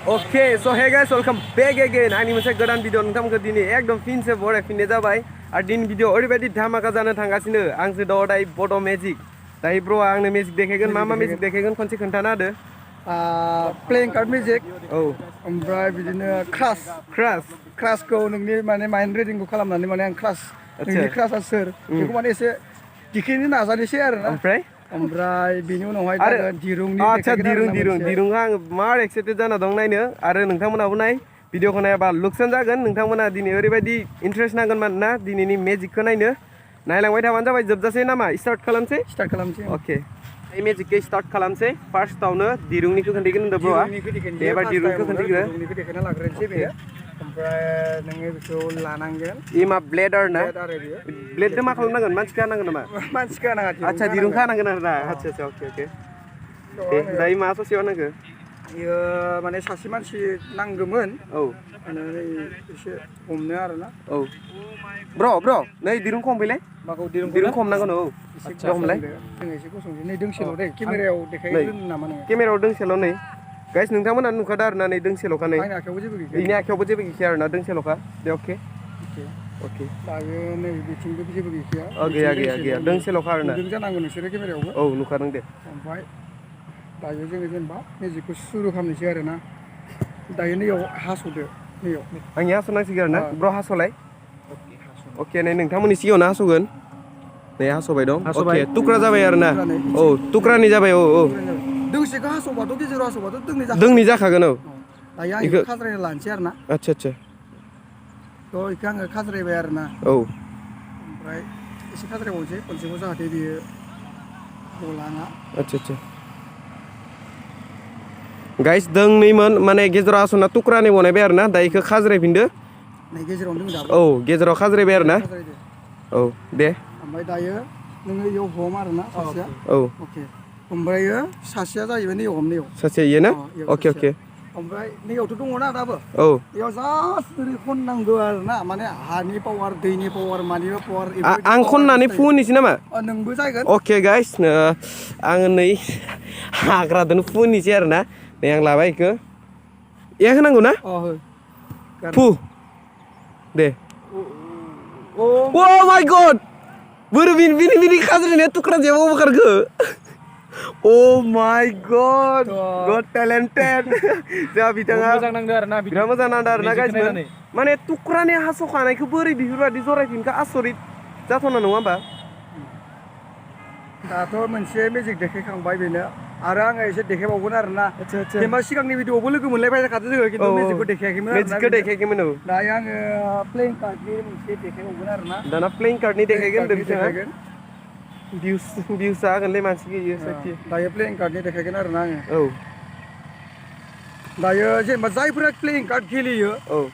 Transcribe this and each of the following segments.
Okay, so hey guys, welcome back again. आंनि मोनसे गोदान भिडिअ नोंथांमोनखौ दिनै एकदम फिनसे बरायफिननाय जाबाय आरो दिनै भिडिअ ओरैबायदि धामाका जानो थांगासिनो आंसो दायो बड' मेजिक दायो ब्र'आ आंनो मेजिक देखायगोन मा मेजिक देखायगोन खनसे खोन्थाना होदो प्लेइंग कार्ड मेजिक औ ओमफ्राय बिदिनो क्रासखौ नोंनि माने माइन्ड रिडिंखौ खालामनानै माने आं क्रास नोंनि क्रासआ सोर बेखौ माने एसे दिखिनो नाजानोसै आरो ना ओमफ्राय बेनि उनावहाय दिरुंनि आच्छा दिरुंआ आं मार एक्साइटेड जाना दं नायनो आरो नोंथांमोनाबो नाय भिडिअखौ नायाबा लुकसान जागोन नोंथांमोना दिनै ओरैबायदि इन्ट्रेस्ट नांगोन मानोना दिनैनि मेजिकखौ नायनो नायलांबाय थाबानो जाबाय जोबजासे नामा स्टार्ट खालामसै अके এই मेजिकखौ स्टार्ट खालामसै फार्स्टआवनो दिरुंनिखौ खोन्थागोन होनदों ब्र'आ एबार दिरुंखौ खोन्थागोन देखायना लाग्रोनोसै बेयो ओमफ्राय नोङो बेखौ लानांगोन इमा ब्लेड आरो ना ब्लेडजों मा खालामनांगोन मानसिखौ हानांगोन नामा मानसिखौ हानाङा आच्छा दिरुंखौ हानांगोन आरो ना आच्छा अके दायो मा ससेयाव नांगौ इयो माने सासे मानसि नांगौमोन औ माने एसे हमनो आरो ना औ ब्र' नै दिरुंखौ हमफैलाय माखौ दिरुंखौ हमनांगोन औ एसे हमलाय जों एसे गसंसै नै दोंसेल' दे केमेरायाव देखायगोन नामा नोङो केमेरायाव दोंसेल' नै गाइस नोंथांमोना नुखादों आरो ना नै दोंसेल'खा नै आंनि आखायावबो जेबो गैखाया इनि आखायावबो जेबो गैखाया आरो ना दोंसेल'खा दे अके दायो नै बिथिंबो जेबो गैखाया गैया दोंसेल'खा आरो ना नुदों जानांगौ नोंसोरो केमेरायावबो औ नुखादों दे ओमफ्राय दायो जोङो जेनेबा मेजिकखौ सुरु खालामनोसै आरो ना दायो नैयाव हास'दो नैयाव आंनि हास'नांसिगोन आरो ना ब्र' हास'लाय अके नै नोंथांमोननि सिगाङावनो हास'गोन नै हास'बाय दं अके तुक्रा जाबाय आरो ना औ तुक्रानि जाबाय औ दोंसेखौ हास'बाथ' गेजेराव हास'बाथ' दोंनै जाखागोन औ दायो आं बेखौ खाज्रायना लानोसै आरो ना आच्छा थ' बेखौ आङो खाज्रायबाय आरो ना औ ओमफ्राय एसे खाज्रायबावनोसै खनसेखौ जाहाथे बियो गलाङा आच्छा गाइस दोंनैमोन माने गेजेराव हास'ना तुक्रानि बनायबाय आरो ना दा बेखौ खाज्रायफिनदो नै गेजेरावनो दङ दाबो औ गेजेराव खाज्रायबाय आरो ना औ दे ओमफ्राय दायो नोङो इयाव हम आरो ना सासेया औ अके ओमफ्रायो सासेया जाहैबाय नैयाव हमनायाव सासे इयो ना अके ओमफ्राय नैयावथ' दङना दाबो औ बेयाव जास्ट ओरै खननांगौ आरो ना माने हानि पावार दैनि पावार मानिबा पावार आं खननानै फुननोसै नामा नोंबो जागोन अके गाइस आङो नै हाग्रादोनो फुननोसै आरो ना नै आं लाबाय बेखौ होनांगौ ना फु दे ओ माय गड बोरो बिनि खाज्रायनाया तुक्रा जेबो बोखारखो ओ माय गड टेलेन्टेड जोंहा बिथाङा बिराद मोजां नांदों आरो ना गाइस माने तुक्रानि हास'खानायखौ बोरै बेफोरबायदि जरायफिनखो आसरित जाथावना नङा होमबा दाथ' मोनसे मेजिक देखायखांबाय बेनो आरो आङो एसे देखायबावगोन आरो ना जेनेबा सिगांनि भिडिअआवबो लोगो मोनलायबाय थाखादों जोङो खिन्थु मेजिकखौ देखायाखैमोन औ दायो आङो प्लेइंग कार्डनि मोनसे देखायबावगोन आरो ना दाना प्लेइंग कार्डनि देखायगोन भिउस जागोनलै मानसि गैयो दायो प्लेइंग कार्डनि देखायगोन आरो ना आङो औ दायो जेनेबा जायफोरा प्लेइंग कार्ड गेलेयो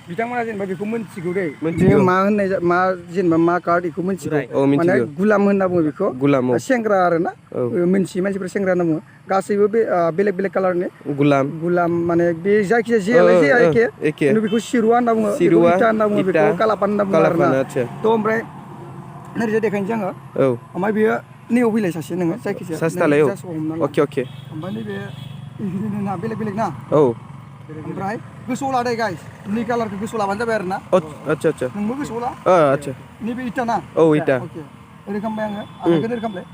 बिथांमोना जेनेबा बेखौ मिन्थिगौ दे मा होननाय जेनेबा मा कार्ड बेखौ मिन्थिगौ माने गुलाम होनना बुङो बेखौ सेंग्रा आरो ना मिन्थियै मानसिफोरा सेंग्रा होनना बुङो गासैबो बे बेलेग कालारनि गुलाम माने बे जायखिजाया जेलाय जाया एखे खिन्थु बेखौ सिरुवा होनना बुङो इटा होनना बुङो बेखौ कालापान होनना बुङो आरो ना थ' ओमफ्राय ओरैजाय देखायनोसै आङो ओमफ्राय बेयो नैयाव फैलाय सासे नोङो जायखिजाया अके ओमफ्राय नैबे ना बेलेग ना ओमफ्राय गोसोआव लादो गाइस नै कालारखौ गोसोआव लाबानो जाबाय आरो ना आच्छा नोंबो गोसोआव ला आच्छा नैबे इटा ना इटा अके ओरै खालामबाय आङो आखाइखौ ओरै खालामलाय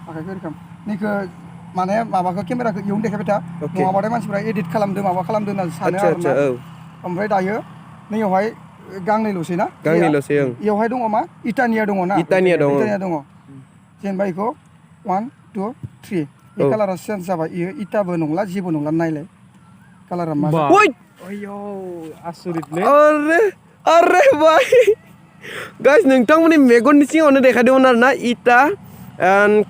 आखाइखौ ओरै खालाम नैखौ माने माबाखौ केमेराखौ इयावनो देखायबाय था नङाबाथाय मानसिफ्रा एडिट खालामदों माबा खालामदों होनना सानो आरो ना ओमफ्राय दायो नैयावहाय गांनैल'सै ना इयावहाय दङ मा इटानिया दङ ना इटानिया दङ जेनेबा बेखौ 1 2 3 बे कालारा चेन्ज जाबाय इयो इटाबो नंला जेबो नंला नायलाय कालारा मा आसरित अरे भाई गाइस नोंथांमोननि मेगननि सिगाङावनो देखायदोंमोन आरो ना इटा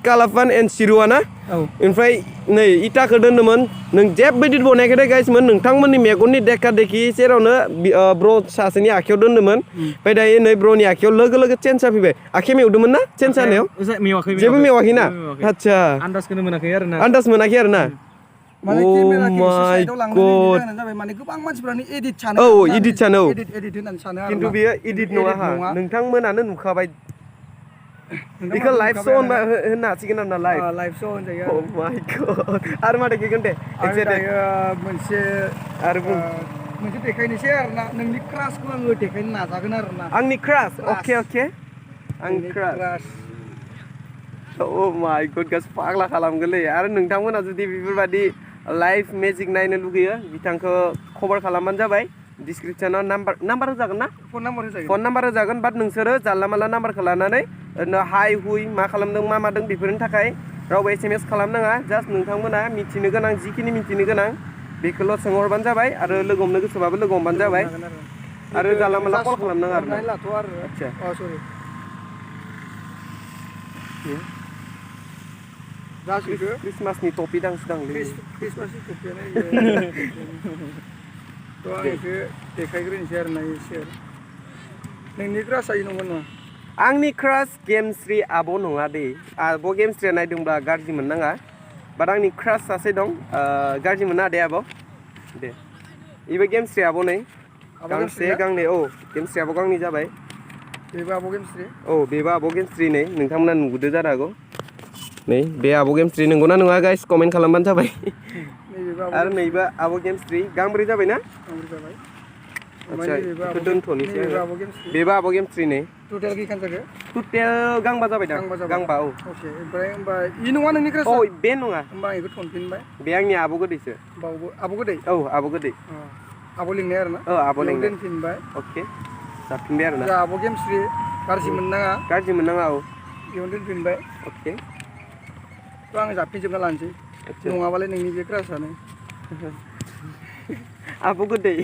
कालापान एन्ड सिरुवा ना ओमफ्राय नै इटाखौ दोन्दोंमोन नों जेबो इदिट बनायाखै दे गाइसमोन नोंथांमोननि मेगननि देखा देखि सेरावनो ब्र सासेनि आखायाव दोन्दोंमोन ओमफ्राय दायो नै ब्रनि आखायाव लोगो चेन्ज जाफैबाय आखाइ मेवदोंमोन ना चेन्ज जानायाव जेबो मेवाखै ना आच्छा आन्दाज मोनाखै आरो ना माने केमेराखौ साइडआव लांनानै जाहोना जाबाय माने गोबां मानसिफोरानो एडिट सानो एडिट होननानै सानो एडिट होननानै सानो आरो खिन्थु बेयो एडिट नङा नोंथांमोनानो नुखाबाय इखो लाइभ शो होनना हासिगोन आरोना लाइभ शो होनजायो oh my god आरो मा देखायगोन दे मोनसे आरो मोनसे देखायनोसै आरोना नोंनि क्रासखौ आङो देखायनो नाजागोन आरोना आंनि क्रास अके आंनि क्रास oh my god गास फाग्ला खालामगोनलै आरो नोंथांमोना जुदि बेफोरबादि लाइभ मेजिक नायनो लुगैयो बिथांखौ खबर खालामबानो जाबाय डिसक्रिपशनाव नाम्बार होजागोन ना फन नाम्बार होजागोन बाट नोंसोरो जानला मानला नाम्बारखौ लानानै ओरैनो हाय हुइ मा खालामदों मा मादों बेफोरनि थाखाय रावबो SMS खालामनाङा जास्ट नोंथांमोना मिथिनो गोनां जिखिनि मिथिनो गोनां बेखौल' सोंहरबानो जाबाय आरो लोगो हमनो गोसोबाबो लोगो हमबानो जाबाय आरो जानला मानला कल खालामनाङा आरो आच्छा सरि जासिगोन क्रिसमासनि टपि दांसोदांलै क्रिसमासनि टपियानो थ' आं बेखौ देखायग्रोनोसै आरोना एसे नोंनि क्रासआ नंगौ नङा आंनि क्रास गेमस्रि आब' नङा दे आब' गेमस्रिया नायदोंब्ला गाज्रि मोननाङा बाट आंनि क्रास सासे दं गाज्रि मोना दे आब' दे इबो गेमस्रि आब' नै गांसे गांनै औ गेमस्रि आब' गांनै जाबाय बेबो आब' गेमस्रि औ बेबो आब' गेमस्रि नै नोंथांमोना नुबोदो जानो हागौ नै बे आब' गेमस्रि नंगौना नङा गाइस कमेन्ट खालामबानो जाबाय आरो नैबो आब' गेमस्रि गांब्रै जाबाय ना आच्छा बेखौ दोनथ'नोसै बेबो आब' गेमस्रि नै टटेल खैखान जाखो टटेल गांबा जाबाय दां गांबा औ अके ओमफ्राय होमबा इ नङा नोंनि क्रास औ बे नङा होमबा आं बेखौ थनफिनबाय बे आंनि आब' गोदैसो आब' गोदै औ आब' गोदै आब' लिंनाय आरोना औ आब' लिंनाय दोनफिनबाय अके जाफिनबाय आरोना आब' गेमस्रि गाज्रि मोननाङा औ बेयावनो दोनफिनबाय अके थ' आं जाफिनजोबना लानोसै नङाबालाय नोंनि बे क्रासानो आब' गोदै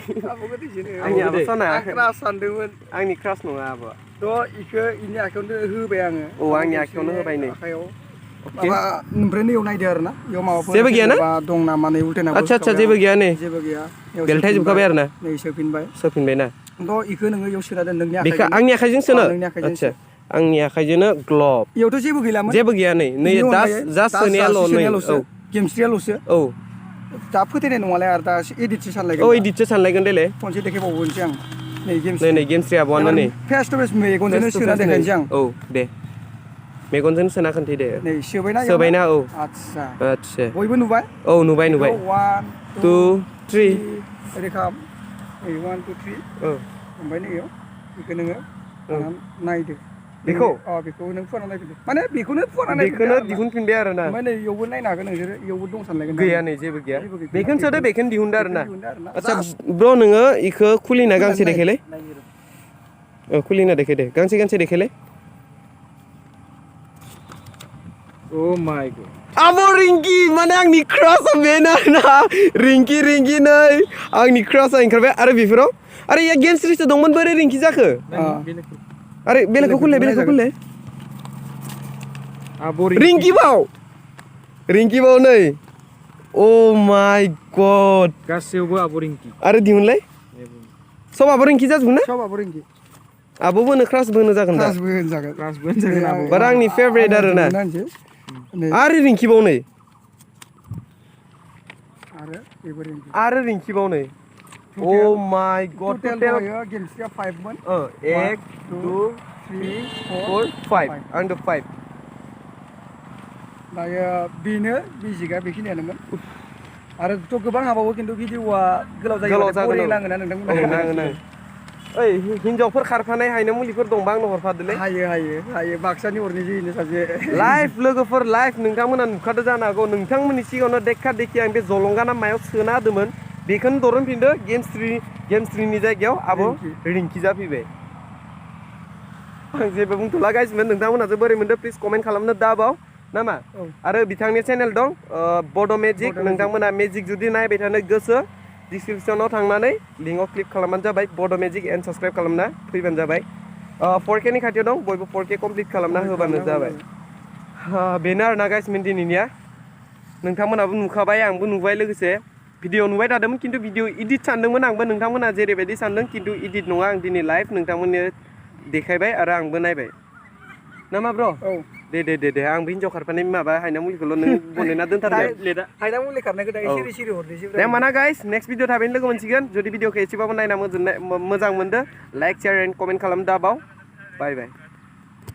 आंनि आब' सना क्रास सानदोंमोन आंनि क्रास नङा आब'आ थ' इखौ इनि आखायावनो होबाय आङो औ आंनि आखायावनो होबाय नै आखायाव माबा ओमफ्राय नैयाव नायदो आरोना इयाव माबाफोर जेबो गैया ना दं नामा नै उल्टेनाबो आच्छा जेबो गैया नै जेबो गैया बेलथायजोबखाबाय आरोना नै सोफिनबाय ना थ' इखौ नोङो इयाव सोना दोन नोंनि बेखौ आंनि आखाइजों सोनो आच्छा आंनि आखाइजोंनो ग्लब इयावथ' जेबो गैलामोन जेबो गैया नै जास्ट सोनायाल'सो गेमस्रियाल'सो औ दा फोथायनाय नङालाय आरो दा एडिटसो सानलायगोन औ एडिटसो सानलायगोन देलाय खनसे देखायबावनोसै आं नै गेमस्रि आब'आनो नै फेस टु फेस मेगनजोंनो सोना देखायनोसै आं औ दे मेगनजोंनो सोना खोन्थाय दे नै सोबायना औ आच्छा बयबो नुबाय औ नुबाय 1 2 3 ओरै खालाम नै 1 2 3 ओमफ्राय नैयाव बेखौ नोङो नायदो बेखौ बेखौ नों फुवारना नायफिनदो माने बेखौनो दिहुनफिनबाय आरोना ओमफ्राय नै इयावबो नायनो हागोन नोंसोरो इयावबो दं सानलायगोन गैया नै जेबो गैया बेखौनो सोदो बेखौनो दिहुनदो आरोना आच्छा ब्र नोङो इखौ खुलिना गांसे देखायलाय खुलिना देखायदे गांसे देखायलाय ओ माय गड आब' रिंकि माने आंनि क्रासआ बेनो आरोना रिंकि नै आंनि क्रासआ ओंखारबाय आरो बेफोराव आरे इया गेमस्रिसो दंमोन बोरै रिंकि जाखो आरे बेलेगखौ खुलिलाय रिंकि बाव नै ओ माय गड गासैबो आब' रिंकि आरो दिहुनलाय सब आब' रिंकि जाजोबगोन ना सब आब' रिंकि आब'बोनो क्रासबोनो जागोन दा क्रासबो होनजागोन बारा आंनि फेभरेट आरोना आरो रिंकि बाव नै आरो रिंकि बाव नै ओ माय गड टटेल गेमस्रिया 5 मोन 1 2 3 4 5 आंदो 5 दायो बेनो बेजिकआ बेखिनियानोमोन आरोथ' गोबां हाबावो खिन्थु भिडिअआ गोलाव जागोन नाङोना नोंथांमोना ओइ हिनजावफोर खारफानाय हायना मुलिफोर दंबा आंनो हरफादोलै हायो बाक्सानि हरनि जिनो सासे लाइभ लोगोफोर लाइभ नोंथांमोना नुखादो जानो हागौ नोंथांमोननि सिगाङावनो देखा आं बे जलंगाना मायाव सोना होदोंमोन बेखौनो दरनफिनदो गेमस्रिनि जायगायाव आब' रिंकि जाफैबाय आं जेबो बुंथ'ला गाइसमोन नोंथांमोनहासो बोरै मोनदो प्लिज कमेन्ट खालामनो दाबाव नामा आरो बिथांनि चेनेल दं बड' मेजिक नोंथांमोना मेजिक जुदि नायबाय थानो गोसो डिसक्रिपशनाव थांनानै लिंकआव क्लिक खालामबानो जाबाय बड' मेजिक एन्ड साबस्क्राइब खालामना फैबानो जाबाय 4K नि खाथियाव दं बयबो 4K कमप्लिट खालामना होबानो जाबाय बेनो आरोना गाइसमोन दिनैनिया नोंथांमोनाबो नुखाबाय आंबो नुबाय लोगोसे भिडिअ नुबाय थादोंमोन खिन्थु भिडिअ इडिट सानदोंमोन आंबो नोंथांमोना जेरैबायदि सानदों खिन्थु इडिट नङा आं दिनै लाइभ नोंथांमोननो देखायबाय आरो आंबो नायबाय नामा ब्र दे आंबो हिनजाव खारफानाय माबा हायना मुलिखौल' नों बनायना दोनथारदो हायना मुलि खारनायखौ दा एसे सिरि हरनोसै दे माना गाइस नेक्स्ट भिडिअ थाबैनो लोगो मोनसिगोन जुदि भिडिअखौ एसेबाबो नायना मोजां मोनदो लाइक शेयार एन्ड कमेन्ट खालाम दाबाव बाय